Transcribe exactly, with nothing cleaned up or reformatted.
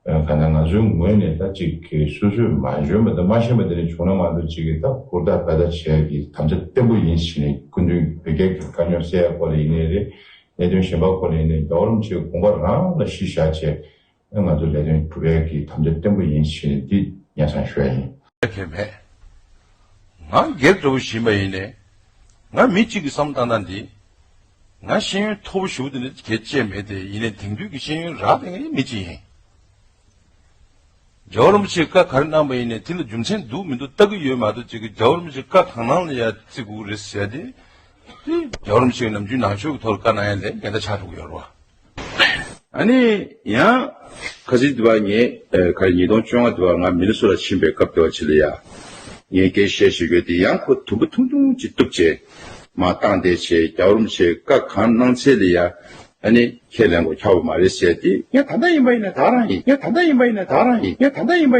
གང་ལྟར་ང་ཚོའི་ངོས་ནས་ད་ཅིག་གི་སོ་སོས་མ་འཇོན་པ་དང་མ་ཤེས་པ་དེ་འདྲ་བྱུང་ན་མ་གཏོགས་ཅིག་གི་ད་ཧུར་ཐག་འབད་ཐག་བྱེད་ཡ་གི་དམ་བཅའ་བརྟན་པོ་ཡིན་ཟེར་ནས། སྐུ་མདུན་བོད་རྒྱ་གི་དཀའ་རྙོག་སེལ་ཡ་སྐོར་ལ་ཡིན་ནའི་རེད། གནད་དོན་གཞན་པ་སྐོར་ལ་ཡིན་ནའི་རྒྱལ་བ་རིན་པོ་ཆེའི་དགོངས་པ་རང་ལ་གཞི་བཞག་བྱས། ང་ཚོ་ལས་དོན་སྒྲུབ་ཡ་གི་དམ་བཅའ་བརྟན་པོ་ཡིན་ཟེར་ནས་འདི་སྙན་སེང་ཞུ་ཡ་ཡིན། གལ་མེད། ང་སྒེར་འདྲ་བོ་ཞིག་ཡིན་པ་ཡིན་ནའི། ང་མི་གཅིག་གི་བསམ་བློ་བཏང་སྟངས་འདི། ང་ཤེས་ཡོན་མཐོ་པོ་ཞེ་པོ་དེ་འདྲ་གལ་ཆེ་མེད་དེ། ཡིན་ནའི་དེང་དུས་ཀྱི་ཤེས་ཡོན་རག་པའི་ང་ཡི་མི་གཅིག་ཡིན། རྒྱལ་བ་རིན་པོ་ཆེས་བཀའ་ག་རེ་གནང་པ་ཡིན་ནའི་དེ་ལ་རྒྱུ་མཚན་འདུག་མི་འདུག་ལྟ་གི་ཡོད་མ་གཏོགས། ཅིག་གི་རྒྱལ་བ་རིན་པོ་ཆེས་བཀའ་གང་གནང་ལ་ཡ་བརྩི་དགོས་རེད་ཟེར་ཏེ། དེ་རྒྱལ་བ་རིན་པོ་ཆེའི་ནམ་རྒྱུན་ནང་ཆོས་ཀྱི་ཐོག་ལ་བཀའ་གནང་ཡ་ལས་འགལ་ཟླ་ཆགས་འགྲོ་གི་ཡོད་རེད་བ། ཨ་ནི་ཡང་ཁ་སང་དེ་བ་ངས་ཨ་ག་རེ་ཉིས་སྟོང་བཅོ་ལྔ་དེ་བ་ང་མི་ནི་སོ་ཊ་ཕྱིན་པའི་སྐབས་དེ་བ་ཅིག་ལ་ཡ། ངས་སྐད་ཆ་བཤད་ཡོད་དེ། ཡང་ཁོ་དུམ་བུ་ཐུང་ཐུང་ཅིག་གཏུབ་བྱས་མར་བཏང་བསྡད་བྱས། རྒྱལ་བ་རིན་པོ་ཆེས་བཀའ་གང་གནང་ཚད་ལ་ཡ། ཨ་ནི་ཁས་ལེན་དགོས་ཁྱབ་པ་མ་རེད་ཟེར་ཏེ། ངས་ད་ལྟ་ཡིན་པ་ཡིན་ན་ད་རང་ཡིན། ངས་ད་ལྟ་ཡིན་པ་ཡིན་ན་ད་རང་ཡིན། ངས་ད་ལྟ་ཡིན་པ།